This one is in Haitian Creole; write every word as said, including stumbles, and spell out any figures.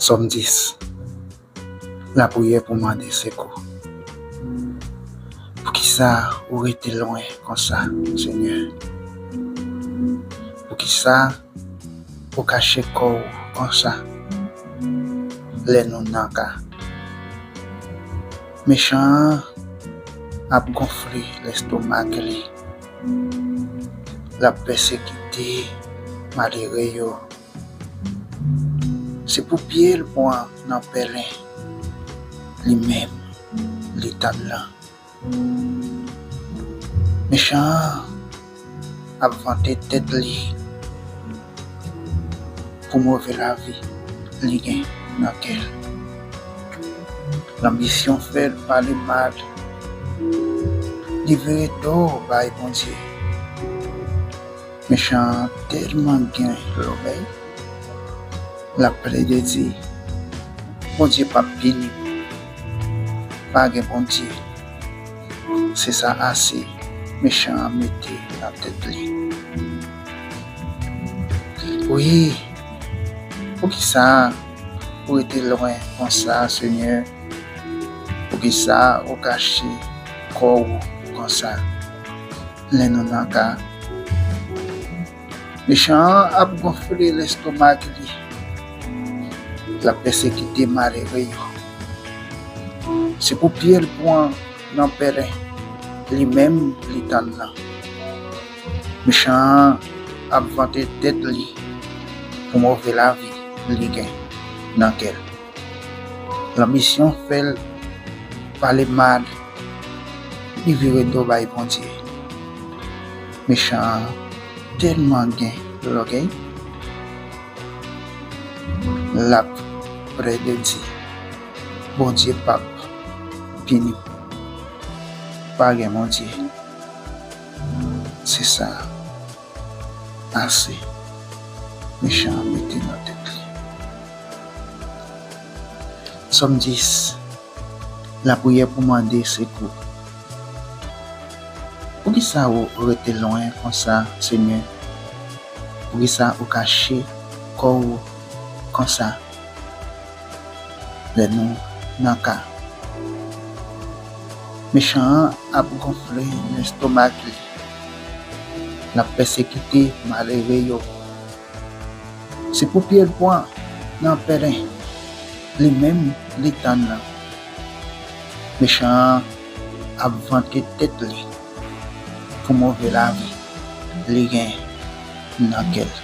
Sòm dis. Lapriyè pou mande sekou. Poukisa ou rete lwen konsa, Senyè? Poukisa ou kache kò w konsa lè nou nan ka? Mechan an ap gonfle lestomak li. L ap pèsekite malere yo. Se pou pye l pran nan pèlen, li menm, li tann lan. Mechan an ap vante tèt li pou move lavi li gen nan kè l. Lanbisyon fè l pale mal. Li vire do bay Bondye. Mechan an tèlman gen lògèy, l ap plede di, Bondye p ap pini m. Pa gen Bondye. Se sa ase mechan an mete nan tèt li. Wi, poukisa ou rete lwen konsa, Senyè? Poukisa ou kache kò w konsa lè nou nan ka? Mechan an ap gonfle lestomak li. L ap pèsekite malere yo. Se pou pye l pran nan pèlen, li menm li tann lan. Mechan an ap vante tèt li pou move lavi li gen nan kè l. Lanbisyon fè l pale mal, li vire do bay Bondye. Mechan an tèlman gen lògèy, l ap plede di, Bondye p ap pini m. Pa gen Bondye. Se sa. Ase. Mechan an mete nan tèt li. Sòm dis. Lapriyè pou mande sekou. Poukisa ou rete lwen konsa, Senyè? Poukisa ou kache kò w konsa lè nou nan ka? Mechan an ap gonfle lestomak li. L ap pèsekite malere yo. Se pou pye l pran nan pèlen, li menm li tann lan. Mechan an ap vante tèt li pou move lavi li gen nan kè l.